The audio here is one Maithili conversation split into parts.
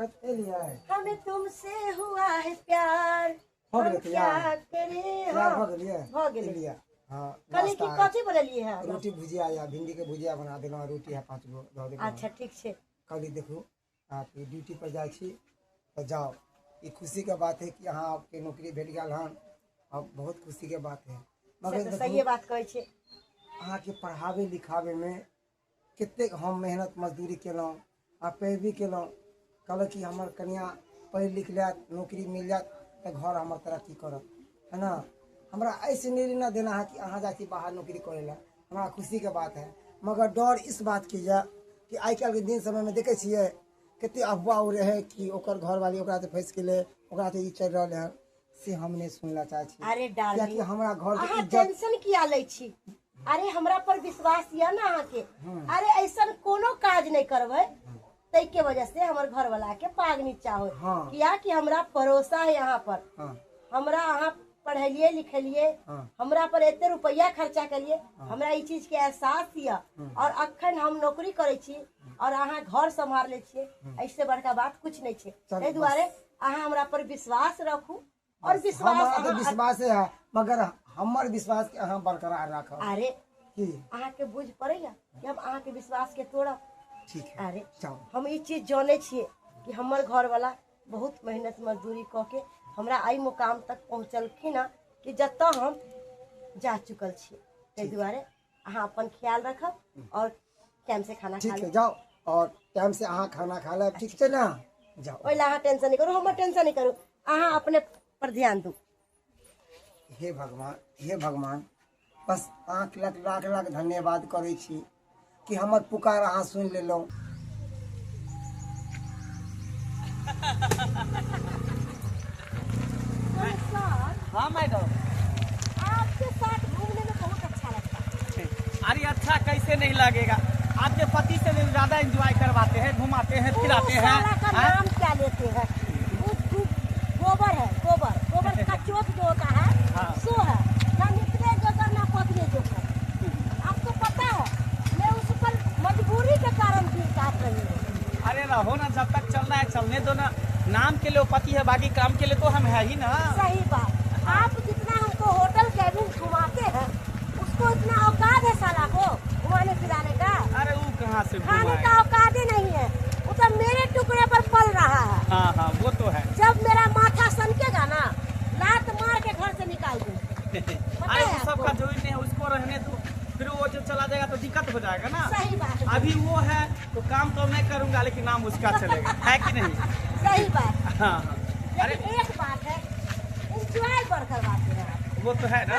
कत एलियै? हमें तुमसे हुआ है प्यार, भऽ हम गेलै क्या तैयार? करें। तैयार हाँ, भऽ गेलियै? भऽ गेलै। एलियै। हाँ, कहलियै कि नाश्ता कथी बनेलियै है? रोटी भुजिया या भिंडी के भुजिया बना देलहुँ, रोटी है 5 गो दऽ देलहुँ। अच्छा ठीक छै। कहली देखू अहाँके ड्यूटी पर जाइ छी तऽ जाउ, ई खुशीके बात है कि अहाँके नौकरी भेट गेल हन, अब बहुत खुशीके बात है। मगर से तऽ देखू, सहिए बात कहै छियै। अहाँके पढ़ाबै लिखाबैमे कतेक हम मेहनत मजदूरी केलहुँ आ पैरवी केलहुँ। कहलक कि हमर कनियाँ पढ़ि लिख लेत, नौकरी मिल जायत तऽ घर हमर तरक्की करत, है ना। हमरा एहिसँ नहि लेना देना है कि अहाँ जाइ छी बाहर नौकरी करै लए, हमरा खुशीके बात है। मगर डर इस बातके यऽ कि आइ काल्हिके दिन समयमे देखै छियै कते अफवाह उड़ै है कि ओकर घरवाली ओकरासँ फँसि गेलै, ओकरासँ ई चलि रहलै हन, से हम नहि सुनला चाहै छी। अरे डार्लिंग, कियाकि हमरा घरके अहाँ इज्जत। टेंशन किया लै छी? अरे हमरा पर विश्वास यऽ ने अहाँके? अरे ऐसन कोनो काज नहि करबै ताहि के वजह से हमर घरवाला के पाग नीचा हो। हाँ। किया कि हमरा भरोसा है यहाँ पर। हाँ। हमरा अहाँ पढ़ेलिए लिखेलिए, हाँ। हमरा पर एते रुपया खर्चा करिए, हमरा ई चीज के एहसास यऽ। और अखन हम नौकरी करै छी और अहाँ घर सम्हार लै छियै, ऐसे बड़का बात कुछ नहीं छै। चलू, ताहि दुआरे अहाँ हमरा पर विश्वास रखू और विश्वास हमरा तऽ अहाँ- विश्वासे है, मगर हमर विश्वास के अहाँ बरकरार राखब। अरे की अहाँके बुझ पड़ैया कि हम अहाँके विश्वास के तोड़ब? ठीक है। अरे जाउ। हम ई चीज जानै छियै कि हमर घरवाला बहुत मेहनत मजदूरी कऽ के हमरा एहि मुकाम तक पहुँचलखिन हँ कि जतऽ हम जा चुकल छी। ताहि दुआरे अहाँ अपन ख्याल रखब और टाइम से खाना खा ठीक है, लेब। जाउ और टाइम से अहाँ खाना खा लेब, ठीक छै ना? जाउ। ओहि लए अहाँ टेंशन नहि करू, हमर टेंशन नहि करू, अहाँ अपने पर ध्यान दू। हे भगवान, हे भगवान, बस अहाँके लाख लाख लाख धन्यवाद करै छी कि हमर पुकार अहाँ सुनि लेलहुँ। सर। हाँ मैडम। आपके साथ घूमने में बहुत अच्छा लगता है। अरे अच्छा कैसे नहीं लगेगा, आपके पति से ज्यादा एंजॉय करवाते हैं, घुमाते हैं, फिराते वो हैं। साला का हैं? नाम क्या लेते हैं, वो गोबर है, गोबर, गोबर का चोक जो होता है। हाँ। सो है ना निकले जोकर ना पतले जोकर। आपको पता है मैं उस पर मजबूरी के कारण भी काट रही हूँ। अरे रहो ना, जब तक चलना है चलने दो ना, नाम के लिए वो पति है, बाकी काम के लिए तो हम है ही ना। सही बात। आप जितना हमको होटल कैबिन घुमाते हैं उसको इतना औकात है साला को घुमाने फिराने का? अरे वो कहाँ से खाने घुमाएगा? का औकात ही नहीं है, वो तो मेरे टुकड़े पर पल रहा है। हाँ हाँ वो तो है। जब मेरा माथा सनकेगा ना, लात मार के घर से निकाल दूँ। अरे है वो सबका आपको? जरूरी नहीं है, उसको रहने दो, फिर वो जो चला जाएगा तो दिक्कत हो जाएगा ना। सही बात है। अभी वो है तो काम तो मैं करूंगा, लेकिन नाम उसका चलेगा, है कि नहीं? सही बात। हाँ हाँ अरे लेकिन एक बात है, एंजॉय बढ़ करवाते हैं आप। वो तो है ना।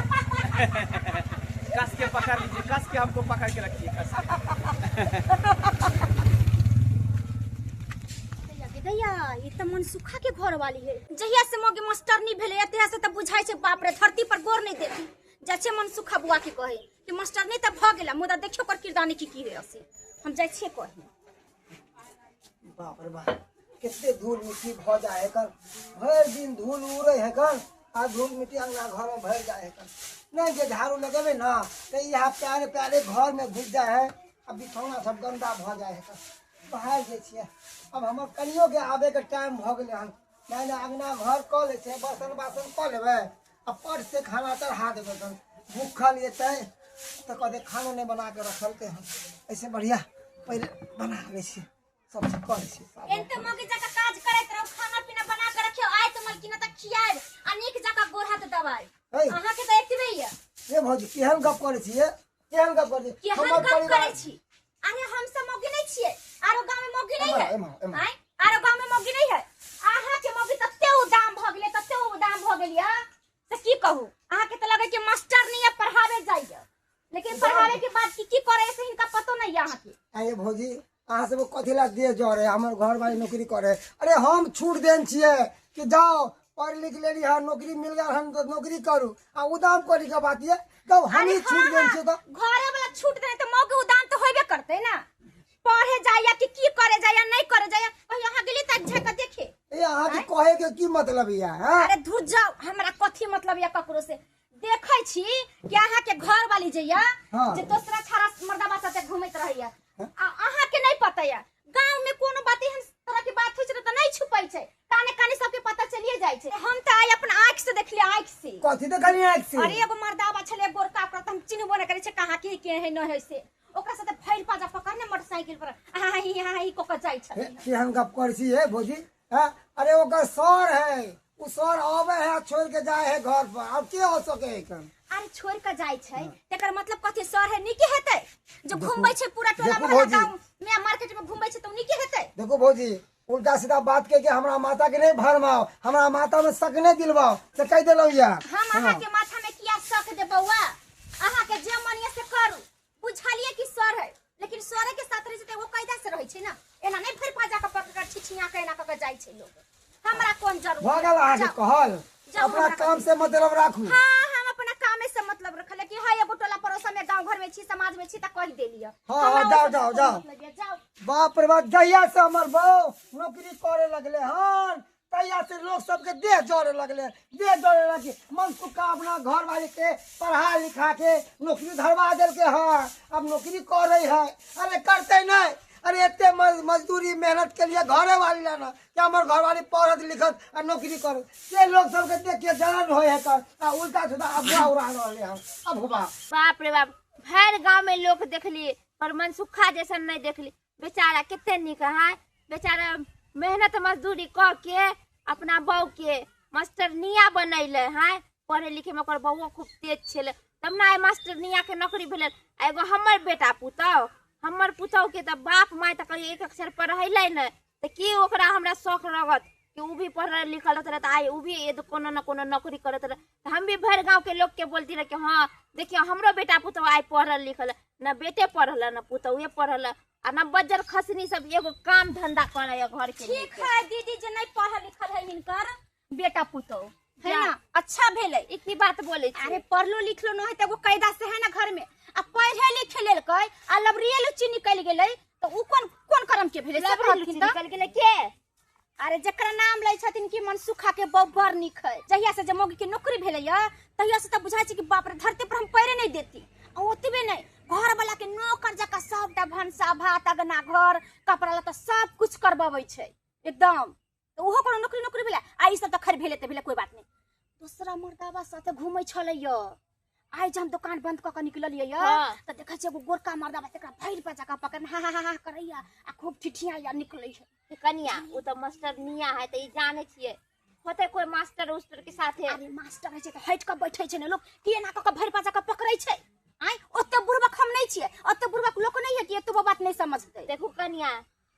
कस के पकड़ लीजिए, कस के हमको पकड़ के रखिए, कस के। दैया, ई तऽ मनसुखा के घर वाली है। जहिया से मोगे मास्टरनी भेलै तहिया से तऽ बुझाइ छै बाप रे धरती पर गोर नहि देती। जाइ छियै मनसुखा बुआ के कहे कि मास्टरनी तऽ भऽ गेला, मुदा देखियौ ओकर किरदानी की की होइए से। हम जाइ छियै कहे। बाप रे बाप, कते धूल मिट्टी भऽ जाइ है कर, भरि दिन धूल उड़ै है कर, आ धूल मिट्टी अंगना घर में भरि जाइ है कर। नहीं जे झाड़ू लगेबै ना तऽ इएह प्यारे प्यारे घर में घुसि जाइ है आ बिछौना सब गंदा भऽ जाइ है कर। बाहर जाइ छियै, अब हमर कनियोके आबैके टाइम भऽ गेलै हन। नहि नहि अंगना घर कऽ लै छै, बर्तन बासन कऽ लेबै आ पट से खाना चढ़ा देबै कन। भूखल एतै तऽ कहतै खानो नहि बना कऽ रखलकै हन। एहिसँ बढ़िआँ पहिले बना लै छियै, सब चीज कऽ लै छियै। एनते मौगी जकाँ काज करैत रहू, खाना पीना बना कऽ रखियौ, आइ तऽ मलकिना तऽ खियाएब आ नीक जकाँ गोर हाथ दबाएब। है। अहाँके तऽ एतबे यऽ। रे भौजी, केहन गप करै छियै, केहन गप करै छियै? केहन हमर गप परिवार- करै छी? अरे हम सब मौगी नहीं छियै, आरो गांव में मौगी नहीं है। एम्हर, एम्हर, एम्हर। आँय, आरो गांव में मौगी नहीं है। अहाँ के मौगी तते उदाम भ गेलै, तते उदाम भ गेलियै से की कहू। अहाँ के तऽ लगै कि मास्टर नहीं है, पढ़ावे जाइए, लेकिन पढ़ावे के बाद की की करे से हिनका पतो नहीं है अहाँ के। आँय भौजी, अहाँ सब कथी ला देह जरे, हमर घर वाली नौकरी करे। अरे हम छूट देन छियै कि जाओ पढ़ लिख लेली हन, नौकरी मिल गेल हन तऽ नौकरी करू, आ उदाम करी के बात ये तब हम ही अरे छूट हाँ, देन हाँ, छियै तऽ घरे वाला छूट देने तऽ मौगी उदाम तऽ होबे करतै ना। पढ़े जाइया कि की करे जाइया नहीं करे जाइया, कहीं अहाँ गेली तऽ झाँक के देखे। ए अहाँ के कहे के की मतलब ये हैं? अरे धुर जाओ, हमरा कथी मतलब ये ककरो से। देखै छी कि अहाँ के घर वाली जे या, हाँ। जे दोसरा छाड़ा मर्दाबा साथे घूमैत रहैया, हाँ। आ अहाँ के नहीं पता या गांव में कोनो बात एहन तरह के बात होइ छै तऽ नहीं छुपा कथी देखलियै आँखि से? अरे एगो मर्दाबा छलै गोरका, ओकरा त हम चिन्हबो नहि करै छै कहाँ के है न है से। ओकरा साथे फैल पाजा पकड़ने मोटरसाइकिल पर हा ही हा ही क के जाइ छलै। केहन गप करै छी हे भौजी? हैं? अरे ओकर सर है, उ सर आवे है छोड़ के जाए है घर पर, अब के हो सके है कन? अरे छोड़ के जाय छै तकर मतलब कथी? सर है नीके हेतै जो घुमबै छै पूरा टोला देखू मोहल्ला भौजी। गांव में मार्केट में घुमबै छै त नीके हेतै। देखो भौजी, उल्टा सीधा बात के हमरा माता के नहीं भरमाओ, हमरा माता में शक नहीं दिलवाओ से कह देलौ या। हम अहाँ के माथा में किया शक दे बौआ? अहाँ के जे मन ये से करू। बुझलिए कि सर है, लेकिन सर के साथ रहे छै त वो कायदा से रहै छै ना, एना नहीं फिर पाजा के पकड़ के छिछिया के एना क के जाइ छै लोग। हमरा कोन जरूरत? भऽ गेल अहाँके जाउ। कहल, जाउ अपना हमरा काम से मतलब राखू। हाँ, हम अपना कामे से मतलब रखले कि हाँ एगो टोला पड़ोसा में गांव घर में छी, समाज में छी त कह देलिए। हाँ, हमरा हाँ, जाओ, ओहिसँ जाओ, कोन जाओ। मतलब ये, जाओ। बाप रे बाप, जहिया से हमर बहू नौकरी करे लगले हन तहिया से लोग सबके देह जरे लगले, देह जरे लगे। मनसुखा अपना घर वाले के पढ़ा लिखा के नौकरी धरवा देलके हन, अब नौकरी कर रही है। अरे करते नहीं, अरे एते मजदूरी मेहनत के लिए घरे वाली लाना कि हमर घर वाली पढ़त लिखत आ नौकरी करत, से लोग सबके देख के जलन होय है कर आ उल्टा सीधा अफवाह उड़ा रहले हन। अफवाह। बाप रे बाप, भरि गांव में लोग देखली पर मनसुखा जैसन नहीं देखली। बेचारा कते नीक है, बेचारा मेहनत मजदूरी क के अपना बहू के मास्टरनिया बनैले है। पढ़े लिखे में ओकर बहुओ खूब तेज छलै तब ना आइ मास्टरनिया के नौकरी भेलै। आ एगो हमर बेटा पुतहु, हमर पुतहु के तऽ बाप माय तऽ कहियो एक अक्षर पढ़ैले नहि, तऽ की ओकरा हमरा शौक रहत कि उ भी पढ़ल लिखल रहत रहे तऽ आइ उ भी कोनो न कोनो नौकरी करत रहे। तऽ हम भी भरि गाँव के लोग के बोलती रहे कि हाँ देखियौ हमरो बेटा पुतहु आइ पढ़ल लिखल, न बेटे पढ़ल न पुतहुए पढ़ल आ न बज्जर खसनी सब एगो काम धंधा करे घर के। ठीक है दीदी, जे नहीं पढ़ल लिखल है हिनकर बेटा पुतहु है ना, अच्छा भेलै। ई की बात बोलै छी? अरे पढ़लो लिखलो न है त एगो कायदा से है ना घर में, आ पढ़े लिखे लेलकै आ लबरिये लुच्ची निकलि गेलै त उ कोन कोन करम के भेलै से लबरी कहलखिन लुच्ची त? निकलि गेलै के? अरे जकरा नाम लै छथिन कि मनसुखा के बहू बड़ नीक है, जहिया से जे मौगी के नौकरी भेलै तहिया से त बुझाइ छै कि बाप रे धरती पर हम पैरे नहीं देती। आ ओतबे नहीं, घर वाला के नौकर जकाँ सबटा भनसा भात अगना घर कपड़ा लत्ता सब कुछ करबबै छै एकदम। तऽ ओहो कोनो नौकरी नौकरी भेलै। आ ई सब तऽ खैर भेलै तऽ भेलै, कोई बात नहीं। दोसरा मर्दाबा साथे घूमै छलै य। आइ जे हम दोकान बंद कऽ के निकललियै य तऽ देखै छियै एगो गोरका मर्दाबा तकरा भरि पर जकाँ पकड़ने हा हा हा हा करैया आ खूब ठिठिया निकलै है। कनिया ओ तऽ मास्टरनिया है तऽ ई जानै छियै होते कोई मास्टर उस्टर के साथे। अरे मास्टर है छै तऽ हटि कऽ बैठै छै ने लोक, की एना कऽ के भरि पर जकाँ पकड़ै छै? आँय ओते बुड़बक हम नहि छियै, ओते बुड़बक लोक नहि है कि एतबो बात नहि समझतै। देखू कनिया,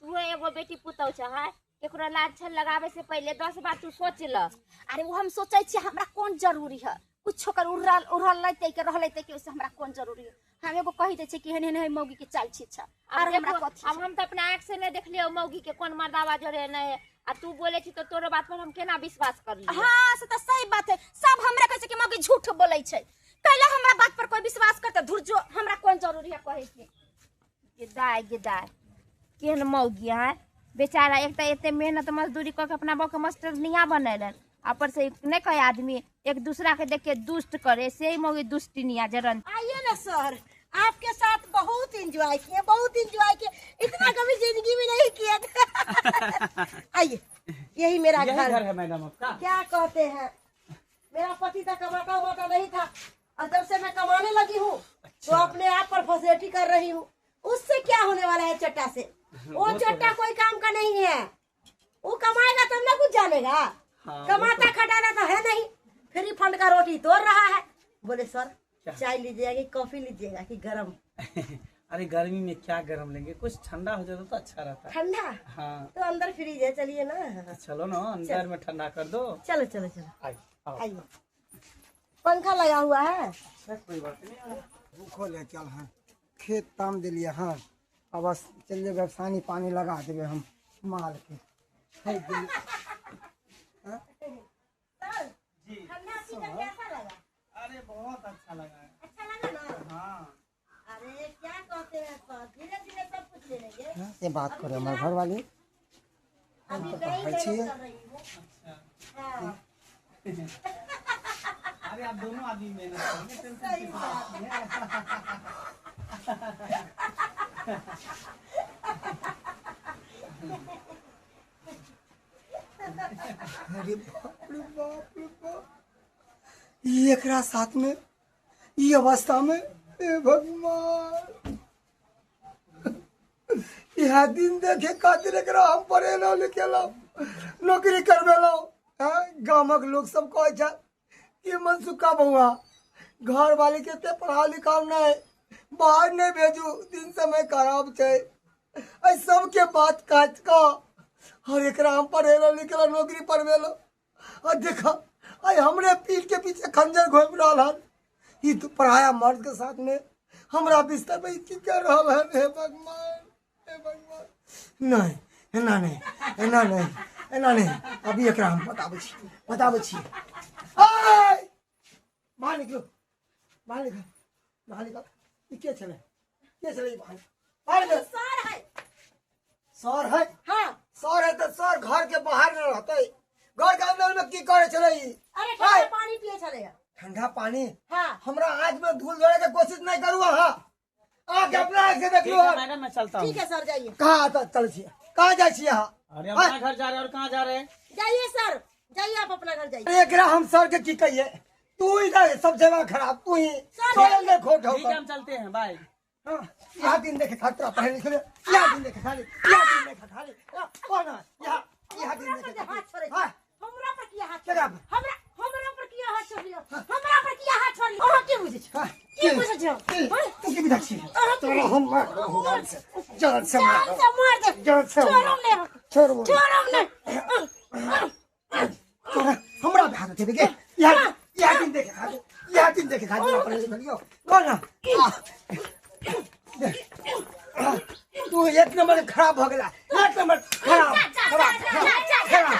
तू एगो बेटी पुतहु छ है, केकरो लाज छल लगावे से पहले 10 बार तू सोच ल। अरे वो हम सोचै छियै, हमरा कोन जरूरी है कुछो कर उड़ल उड़ल लेतै के रहलै के, ओइसे हमरा कोन जरूरी है। हम एगो कहि दै छियै कि एहन एहन है मौगी के चाल छी अच्छा, आर हमरा कथी? अब हम तऽ अपना आँख से नहि देखलियै मौगी के कोन मर्दावा जोड़े नहि, आ तू बोले छी तो तोरो बात पर हम केना विश्वास कर लियै? हाँ से तऽ सही बात है, सब हमरा कहै छै कि मौगी झूठ बोलै छै, कैला हमरा बात पर कोई विश्वास करतै? धुर जो, हमरा कोन जरूरी है कहै के। गिदाय गिदाय केहन मौगी है बेचारा, एक तऽ एते मेहनत मजदूरी कऽ के अपना बहू के मास्टरनिया बनेलन, ऊपर से नहीं कहे आदमी एक दूसरा के देख के दुष्ट करे, से ही मौगी दुष्टिनिया जरन। आइए ना सर, आपके साथ बहुत एंजॉय किए, बहुत एंजॉय किए, इतना कभी जिंदगी में नहीं किया था। आइए, यही मेरा यही घर है मैडम आपका। क्या कहते हैं, मेरा पति तो कमाता उमाता नहीं था, और जब से मैं कमाने लगी हूँ तो अपने आप पर फैसिलिटी कर रही हूँ। उससे क्या होने वाला है चट्टा से? वो चट्टा कोई काम का नहीं है, वो कमाएगा तब ना कुछ जानेगा। हाँ, कमाता खटाना तो है नहीं, फ्री फंड का रोटी तोड़ रहा है। बोले सर चाय लीजिएगा कि कॉफी लीजिएगा कि गरम? अरे गर्मी में क्या गरम लेंगे, कुछ ठंडा हो जाता तो अच्छा रहता। ठंडा? हाँ तो अंदर फ्रिज है, चलिए ना। चलो ना अंदर में ठंडा कर दो। चलो चलो चलो, आइए आइए, पंखा लगा हुआ है। अच्छा कोई बात नहीं। भूखो ले चल हाँ, खेत ताम दिलिए हाँ, अब बस चलिए व्यवसायी पानी लगा देवे हम माल के। जी कैसा लगा? अरे बहुत अच्छा लगा है। अच्छा लगा ना? हाँ। अरे क्या कहते हैं सर, धीरे धीरे सब कुछ ले लेंगे। से बात करो हमारे घर वाली। अभी तो नई भाई मेहनत छियै। कर रही हूँ। हाँ। अरे आप दोनों आदमी मेहनत करेंगे, टेंशन सही की बात नहीं है। अरे बाप रे बाप रे बाप, ई एकरा साथ में ई अवस्था में, हे भगवान, इएह दिन देखे खातिर एकरा हम पढ़ेलहुँ लिखेलहुँ, नौकरी करबेलहुँ। हँ, गामक लोक सब कहै छै कि मनसुखा बौआ घर वाली के एते पढ़ाओ लिखाओ नहि, बाहर नहि भेजू, दिन समय खराब छै। एहि सबके बात काटि कऽ और एकरा हम पढ़ेलहुँ लिखेलहुँ, नौकरी पढ़बेलहुँ, और देखा आइ हमरे पीठ के पीछे खंजर घुमि रहल हन। ई तो पराया मर्द के साथ में हमरा बिस्तर पे ई की कर रहल हन? हे भगवान, हे भगवान, नहीं, एना नहीं, एना नहीं, एना नहीं। अभी एकरा हम बताबै छी, बताबै छी। आय! बाहर निकलो, बाहर निकलो, बाहर निकलो। ई के छलै, के छलै ई? बाहर, बाहर निकलो। सर है। सर है? हाँ। सर है तऽ सर घर के बाहर न रहतै, घर के अंदर में की करे छलै ई? अरे ठंडा पानी पिए छलै। ठंडा पानी? हाँ। हमरा आँख में धूल जोड़े के कोशिश नहीं करू। अहाँ आँख अपना आँख से देख ठीक लू। है मैडम, मैं चलता हूँ। ठीक है सर, जाइए। कहाँ आता चल छी, कहाँ जाइ छी अहाँ? अरे हम अपना घर जा रहे हैं और कहाँ जा रहे हैं? जाइए सर, जाइए, आप अपना घर जाइए। अरे एकरा हम सर के की कहिए? तू ही ना सब जगह खराब, तू ही सर, तोरे ले खोट हो। ठीक है, हम चलते हैं, बाय। हाँ, यहाँ दिन देखे खातिर पढ़े लिखे, यहाँ दिन देखे खाली, यहाँ दिन देखे खाली, कौन है यहाँ? यहाँ दिन हमरा देखे पर जे हाथ छोड़ै छी। हाँ। हमरा पर किया हाथ केकरा छोड़ै? पर? हमरा हमरा पर किया हाथ छोड़लियो? हमरा पर किया हाथ छोड़लियो? अहाँ की बुझै छी? हाँ, की बुझै छी? की? हाँ? तू की बुझै छी? तोरा हम मार देबौ जान से, जान से मार जान से मार दे। जान से मार। छोड़म ने। छोड़बो। छोड़म ने। तोरा हमरा भाग देबे के? यहाँ यहाँ दिन देखे खाली, यहाँ दिन देखे खाली पढ़े लिखलियो कौन? तू एक नंबर खराब हो गेला, एक नंबर खराब, खराब, खराब, खराब।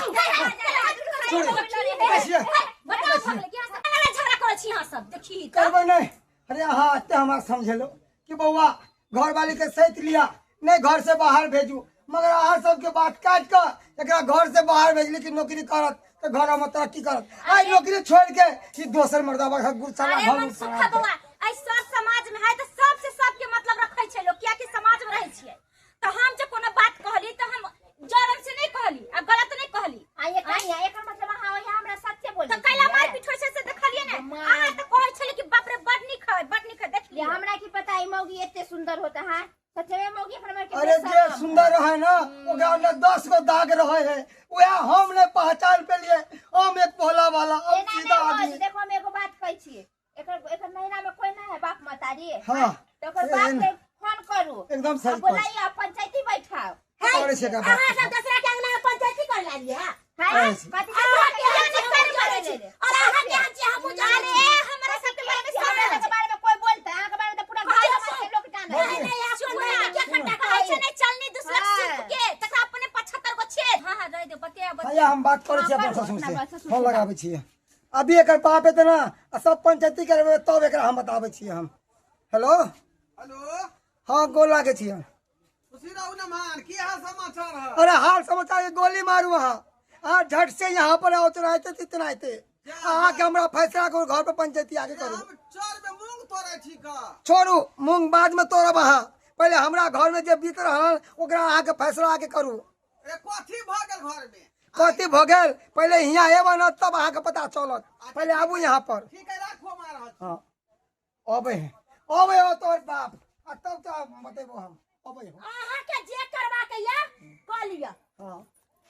झगड़ा करै छी अहाँ सब, देखी करबै नहीं। अरे अहाँ एते हमरा समझेलो कि बौआ घर वाली के सैत लिया, नहीं घर से बाहर भेजू, मगर अहाँ सबके बात काटि कऽ एकरा घर से बाहर भेजली कि नौकरी करत तऽ घर में तरक्की करत। आइ नौकरी छोड़ के ई दोसर मर्दाबा के गुस्सा अरे घर मन सुखा बौआ, एहि सब समाज में है तऽ सबसे सबके मतलब रखै छै लोक, कियाकि समाज में रहै छियै। तऽ हम जे कोनो बात कहली तऽ हम जरन से नहीं कहली आ गलत नहीं कहली। आ ये कनिया, एकर मतलब अहाँ यहाँ हमरा सच्चे बोलै तऽ कैला मारपीट होइ छै से देखलियै ने? मार। अहाँ तऽ कहै छलियै कि बाप रे, बड नीक है, बड नीक है, ये देखलियै। हमरा की पता ई मौगी एते सुंदर होता है। सच्चे में मौगी हमरा के अरे बेशरम जे है। सुंदर रहे ना, ओकरा अंदर 10 गो दाग रहे है, वह हम नहीं पहचान पे लिए। हम एक भोला वाला, हम एना सीधा नहि आदमी। होत। देखो, हम एगो बात कहै छी, एकर एकर नैहरा में कोई ना है बाप महतारी? हाँ। तऽ ओकर बाप के फोन करू एकदम सही। आ बोलाइए, पंचायती बैठाओ। करै छै एकरा बाप। अहाँ सब दोसरा के अंगना में पंचायती कर लालियै? हाँ, करै छै। कथी अहाँ के के हम हम करै करै छी छी? और अहाँ के हम छी, हमहूँ जानै छी। हमरा सबके बारे में हमरा सब सबके बारे में कोई बोलता है? अहाँ के बारे में तऽ पूरा कहै गाँव छै। समाज के लोक जानै भौजी। है। नहीं, नहीं, सुन ना, क्या खट्टा कहै छै नहि चलनी दूसरा हाँ। सुख के तकरा अपने 75 गो छेद। हां हां, रह दे, बतिया बतिया। भैया, हम बात करै छी हाँ, अपन करू, ससुर अपना से। ससुर फोन से। लगाबै छियै अभी। एकर बाप एतै ना आ सब पंचायती करबै, तब एकरा हम बताबै छियै हम। हेलो। हेलो। हाँ, गोर लागै छियै। खुशी रहू न मान, की हाल समाचार है? अरे हाल समाचार के गोली मारू। अहाँ अहाँ झट से यहाँ पर आओ, तो आते इतना आते अहाँ के हमरा फैसला करू, घर पर पंचायती आगे करू। हम चर में मूंग तोड़ै छी का। छोड़ू, मूंग बाद में तोड़ब। अहाँ पहिले हमरा घर में जे बीत रहल ओकरा अहाँके फैसला आके करू। अरे कथी भऽ गेल घर में? कथी भऽ गेल, पहिले हियाँ एबै ने तब अहाँके पता चलत। पहिले आबू यहाँ पर। ठीक है, राखू, हम आ रहल छी। हाँ, अबै है, अबै हो तोहर बाप आ तब तो बतेबो हम। अबै हो। अहाँ के जे करबाक या कऽ लिअ। हाँ,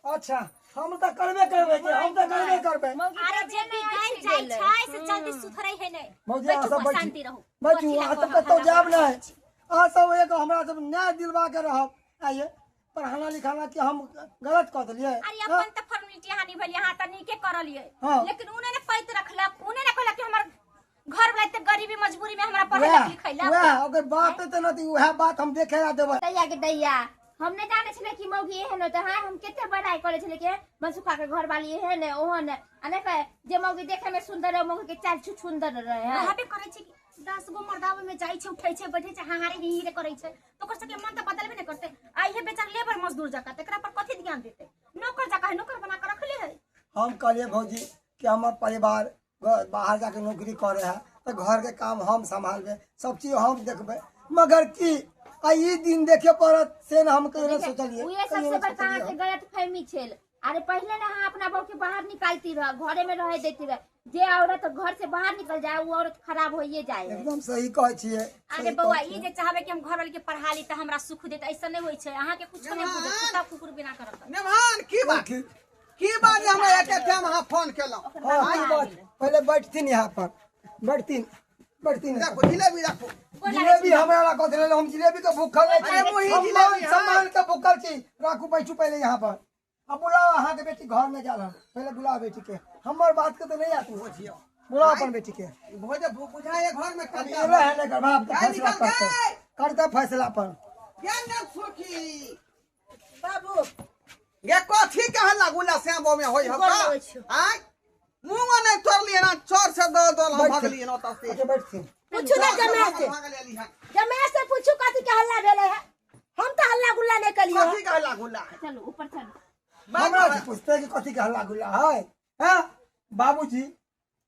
अच्छा, हम तऽ करबे करबै जे, हम तऽ करबे करबै। अरे जे बिगड़ जाइ छै से जल्दी सुधरै है नहि। भौजी, अहाँ बैठू सब बा, बैठू। शांति रहू। बैठू। कथी लए अहाँ सब कहब, कतहु हल्ला जायब करै नहि। छी? अहाँ सब एक हमरा सब न्याय दिलवा के रहब। आइए पढ़ाना लिखाना के हम गलत कऽ देलियै? अरे अपन तऽ फॉर्मेलिटी अहाँ निभेलियै, अहाँ तऽ नीके करलियै। हाँ। लेकिन उने ने पैत रखलक, उने ने कहलक कि हमर घर वाला एते गरीबी मजबूरी में हमरा वएह पढ़ेलक लिखेलक। वएह ओकर बाप एते न तऽ उएह बात हम देखे ला देबै। दैया के दैया, हम नहि जानै छलै कि मौगी एहन होतै। हाँ, हम कते बड़ाई करै छलै कि मनसुखा के घरवाली एहन है, ओहन है। आ नहि कहे जे मौगी देखे में सुंदर है, मौगी के चाल छुछुंदर रहे है। रहबे करै छै कि 10 गो मर्दावे में जाइ छै, उठै छै, बैठै छै, हाहारे ही रे करै छै, तऽ ओकर सबके मन तऽ बदलबे नहि करतै। आ इहे बेचारा लेबर मजदूर जकाँ, तकरा पर कथी ध्यान देतै? नौकर जकाँ है, नौकर बना कऽ रखले है। हम कहलियै भौजी कि हमर परिवार बाहर जाके नौकरी करे है तऽ घर के काम हम सम्हालबै, सब चीज हम देखबै, मगर की आ ई दिन देखे पड़त से ने हम कहियो नहि सोचलियै। उहे कहियो सबसे नहि बड़का सोचलियै। अहाँके गलत फहमी छल। आ अरे पहले ना अहाँ अपना बहू के बाहर निकालती रह, घरे में रह देती रह। जे औरत घर से बाहर निकल जाए वो औरत खराब होइए जाए। एकदम सही कहै छियै। अरे बौआ, ई जे चाहबै कि हम घर वाली के पढ़ा ली तऽ हमरा सुख देत, ऐसा नहि होइ छै। अहाँके कुछो नहि बुझत, कुत्ता कुकुर बिना करत। नेभान की बात, की बात जे हमरा एते टाइम अहाँ फोन केलहुँ? हाँ, की बात? पहिले बैठथिन यहाँ पर, बैठथिन बैठथिन। राखू जिलेबी, राखू जिलेबी। हमरा ला कथी लेल? हम जिलेबी के भूखल नहीं अरे छी, वही हम जिलेबी, मान हाँ। सम्मान के भूखल छी। राखू, बैठू पहिले यहाँ पर। अब बुलाओ अहाँ के बेटी घर में गेल हन, पहिले बुलाओ बेटी के। हमर बात के तो नहीं आती, बुलाओ अपन बेटी के। भोज भूख बुझाए घर में अब कन्या एलो है नहीं बाप तो काय फैसला निकल करते गए? करते फैसला पर। के न सुखी बाबू गे, कथी के हल्ला गुल्ला श्यामो में होय हो? गोर लगै छियौ। आय मुंह नहीं तोड़लिए ना, चोर से दौड़ दौड़ हम बैठथिन। भगलिए ना ओतऽ से। अच्छा बैठथिन। पूछू ना जमाय से, भगलिए हन। जमाय से पूछू कथी के हल्ला भेलै है। हम तऽ हल्ला गुल्ला नहि कलियै। कथी के हल्ला गुल्ला है? चलू ऊपर चलू। हमरा से पूछते कि कथी के हल्ला गुल्ला है? हाँ बाबूजी,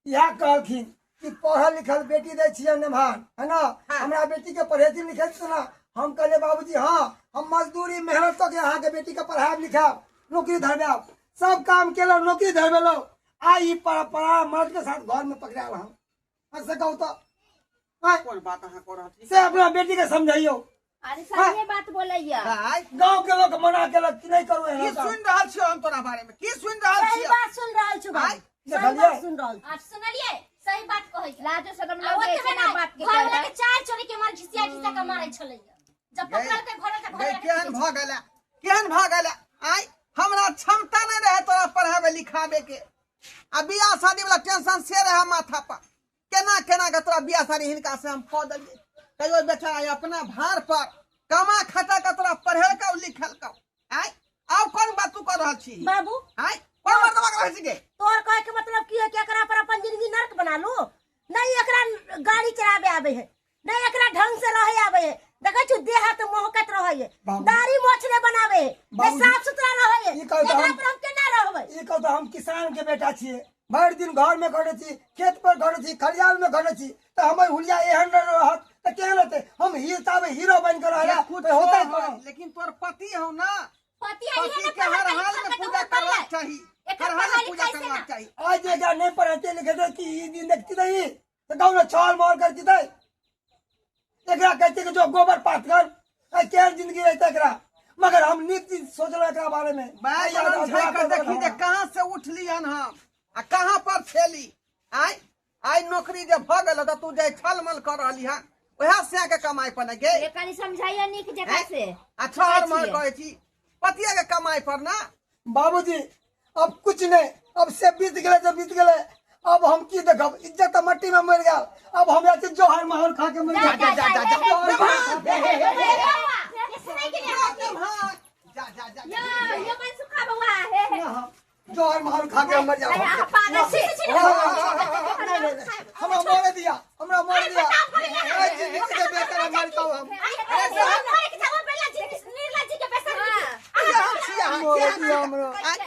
इएह कहलखिन कि पढ़ल लिखल बेटी दै छियै नेभान, है ना? हमरा बेटी के पढ़ेथिन लिखेथिन ना। हम कहलियै बाबूजी हाँ, हम मजदूरी मेहनत कऽ के अहाँके बेटी के पढ़ायब लिखायब, नौकरी धरबायब। सब काम केलहुँ, नौकरी धरबेलहुँ, आ ई परम्परा मर्द के साथ घर में पकड़ायल हम। से कहू तऽ आँय, कोन बात अहाँ कऽ रहल छी? से अपना बेटी के समझैयौ। अरे सही बात बोलैया। आय गाँव के लोग मना केलक कि नहीं करू की एहन काम। सुनि रहल छियौ हम तोरा बारे में? की सुनि रहल सही छियौ? बात सुन रहल छु बाबू, आँय, सही देखलियै? बात सुन रहल छु। आप सुनलियै, सही बात कहै छै। लाजो शरम आ लगे ओतबे छै ना नहि, बात के। घर वाला के चार चोरी के मार घिसिया घिसिया के मारै छलैया। जब गई। पकड़लकै घर वाला, घर गई, वाला केहन भऽ गेलै, केहन भऽ गेलै? आय हमरा क्षमता नहि रहै तोरा पढ़ाबे लिखाबे के, आ बियाह शादी वाला टेंशन से रहै माथा पर। केना केना के तोरा बियाह शादी हिनका से हम कऽ देलियै। कहियो बेचारा अपना भार पर कमा खटा के तोरा पढ़ेलकौ लिखलकौ। आय आब कोन बात तू कऽ रहल छी? बाबू, आय कोन मर्दबा कऽ रहल छी गे? तोहर कहे के मतलब की है कि एकरा पर अपन जिंदगी नर्क बना लू? नहीं एकरा गाड़ी चलाबे आबे है, नहीं एकरा ढंग से रहे आबे है। देखै छु देह हाथ मोहकत रहे है, बाबू। दाढ़ी मोछ नहीं बनावे है, नहीं बाबूजी, साफ सुथरा रहे है। ई कहू तऽ एकरा हम- पर हम केना रहबै? ई कहू तऽ हम किसान के बेटा छियै, भरि दिन घर में करै छी, खेत पर करै छी, खलिहान में करै छी, तऽ हमर हुलिया एहन रहत तऽ केहन रहतै? हम हीरो हीरो बनि के रहला कुछ तऽ होतै हो, कोना? लेकिन तोर पति हौ ना। पति आई है पति ना, के हर पढ़ल हाल में लिखल पूजा तऽ करबाक चाही, एकर हर हाल में पढ़ाई पूजा लिखाई से करबाक ना। चाही। आज एकरा नहि पढ़ेतै लिखेतै कि ई दिन देखती रही तऽ गाँव में छल मोल करती तै। एकरा कहते कि जो गोबर पात कर, आइ केहन जिंदगी रहतै एकरा? मगर हम नीक चीज सोचलहुँ एकरा बारे में। बाय आइ याद झाँकि कऽ आबि देखी जे हमरा। कहाँ से उठली हन हम आ कहाँ पर छेली। आय आइ नौकरी जे भऽ गेल तऽ तू जे छलमल कऽ रहली हन उएह से के कमाई पर ने गे। ये कनी समझाइयो नीक जगह से। आ छहर महर छियै। कहै छी पतिया के कमाई पर ना। बाबूजी अब कुछ नहीं, अब से बीत गेलै तऽ बीत गेलै। अब हम की देखब? इज्जत तऽ मट्टी में मरि गेल। अब हम जाइ छी जोहर माहौल खा के मरि जा जायब। जा जा जा, जा। जा जा जा। यो यो मनसुखा बौआ, हे हे। ना, हम जोहर माहौल खा के हम मर जाब। अरे अहाँ पागल छी। नहीं नहीं नहीं, हमरा मरे दिया, हमरा मरे दिया। एहि जिंदगी से बेहतर हम मरता हम। केहन छी अहाँ? मरे केहन दिया हमरा। आँय,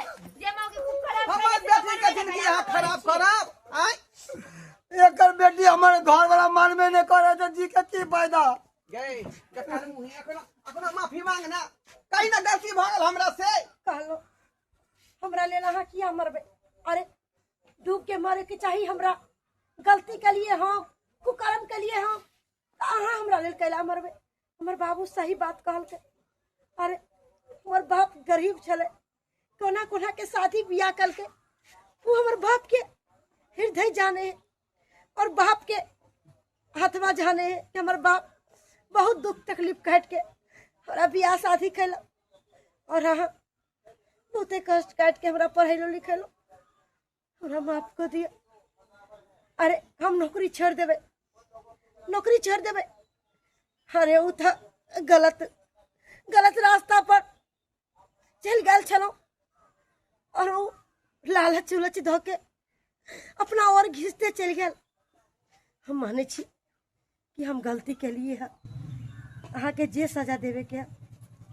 जे मौगी खूब खराब हमर बेटी के जिंदगी अहाँ खराब करब? आँय एकर बेटी हमर घर वाला मानबे नहीं करे तऽ जी के की फायदा? गई ककर मुँह? एखनो एखनो माफी मांग ना, कहीं ना गलती भऽ गेल हमरा से। कहलो हमरा लेल अहाँ किया मरबै? अरे डूब के मरे के चाही हमरा। गलती के लिए हम, कुकर्म के लिए हम, तऽ अहाँ हमरा लेल कैला मरबै? हमर बाबू सही बात कहलकै। अरे हमर बाप गरीब छलै, कोना कोना के शादी बियाह कलकै। ओ हमर बाप के हृदय जाने है और बाप के आत्मा जाने है कि हमर बाप बहुत दुख तकलीफ काटि के हमरा बियाह शादी कयलक और अहाँ बहुते कष्ट काटि के हमरा पढ़ेलो लिखेलो। हमरा माफ कऽ दिअ। अरे हम नौकरी छोड़ि देबै, नौकरी छोड़ि देबै। अरे ओ तऽ गलत गलत रास्ता पर चलि गेल छलहुँ और ओ लालच उलच धऽ के अपना और घिचते चलि गेल। हम मानै छी कि हम गलती केलिए है। अहाँके जे सजा देबे के है,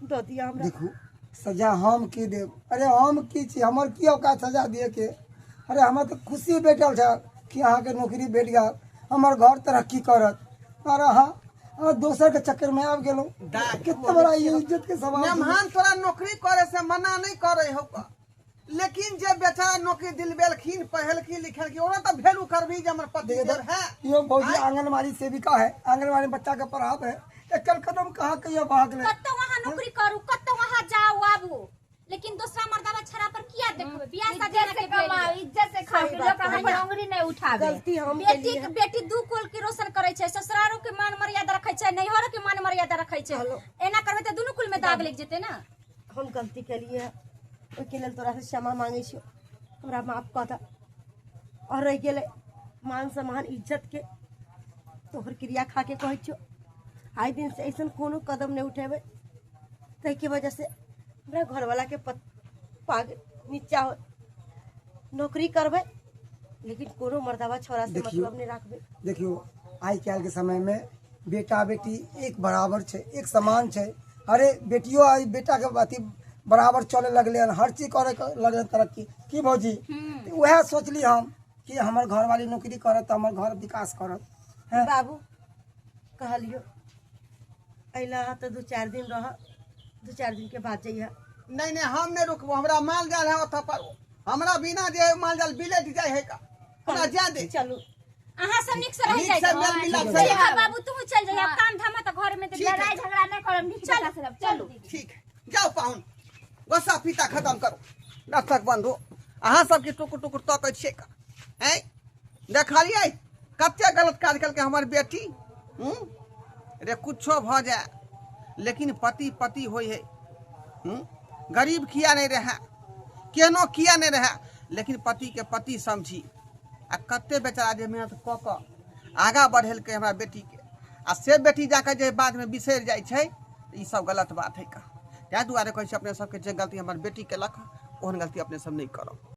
दऽ दिअ हमरा। देखू सजा हम की देब? अरे हम की छी, हमर की औकात सजा दिए के? अरे हमरा तऽ खुशी भेटल छल कि अहाँके नौकरी भेट गेल, हमर घर तरक्की करत, और अहाँ अहाँ दोसर के चक्कर में आबि गेलहुँ। दाय, कितना बड़ा ई इज्जत के सवाल छै। मेहमान तोरा नौकरी करे से मना नहीं करे हो, लेकिन जे बेचारा नौकरी दिलबेलखिन पढ़ेलखिन लिखेलखिन ओना तऽ वैल्यू करबी जे हमर पति देखिए देव है। यो भौजी आंगनबाड़ी सेविका है, आंगनबाड़ी में बच्चा के पढ़ावे है, एकर कदम कहाँ कहियो भागले। कतौ अहाँ नौकरी करू, कतौ अहाँ जाउ आबू, लेकिन दोसरा मर्दावा छड़ा पर किया देखबै? बियाह शादी इज्जत से के भेल। कमाओ, इज्जत से खाओ, सही लोग बात अहाँ पर उंगली नहीं उठावे। गलती हम बेटी केलिए। बेटी दू कुल के रोशन करे छै, ससुरारो के मान मर्यादा रखे छै, नैहरो के मान मर्यादा रखे छै। एना करबै तऽ दुनू कुल में दाग लागि जेतै ना। हम गलती केलिए, ओहिके लेल तोरा से क्षमा मांगे छियो, हमरा माफ कऽ दे। और रहि गेलै मान सम्मान इज्जत के, तोहर क्रिया खा के कहै छियो आइ दिन से ऐसन कोनो कदम नहीं उठेबै। ताहिके वजह से हमरा घरवाला के पाग नीचा हो। नौकरी करबै लेकिन कोनो मर्दावा छोरा से देखियो। मतलब नहीं राखबै। देखियो आइ काल्हि के समय में बेटा बेटी एक बराबर छै, एक समान छै। अरे बेटियो आई बेटा के अथी बराबर चले लगले हन, हर चीज करे लगले तरक्की। की भौजी वएह सोचली हम कि हमर घरवाली नौकरी करत तऽ हमर घर विकास करत। हैं? बाबू कहलियो अइला तऽ 2-4 दिन रह, 2-4 दिन के बाद जइह। नहीं नहीं हम नहीं रुकबो, हमरा माल जाल है ओतऽ पर, हमरा बिना जे माल जाल बिलट जाइ है का, हमरा जा दे। चलू अहाँ सब नीक से रहि नीक जाइ से मेल मिलाप से ठीक है बाबू, तू चल जाइह, काम धाम तऽ घर में तऽ लड़ाई झगड़ा नहीं करब, नीक चल, से रहब, चलू। ठीक है जाओ पाहुन, गुस्सा पीता खत्म करू। दर्शक बंधु अहाँ सबके टुकुर टुकुर तकै छियै का, हैं देखलियै कते गलत काज केलकै हमर बेटी। रे कुछो भऽ जाए लेकिन पति पति होइ है। गरीब किया नहीं रहे, केहनो किया नहीं रहे, लेकिन पति के पति समझी। आ कते बेचारा जे मेहनत कऽ कऽ आगाँ बढ़ेलकै हमरा बेटीके, आ से बेटी जाकऽ जे बादमे बिसरि जाइ छै, ई सब गलत बात है का। ताहि दुआरे कहै छी अपने सबके जे गलती हमर बेटी केलक ओहन गलती अपने सब नहि करब।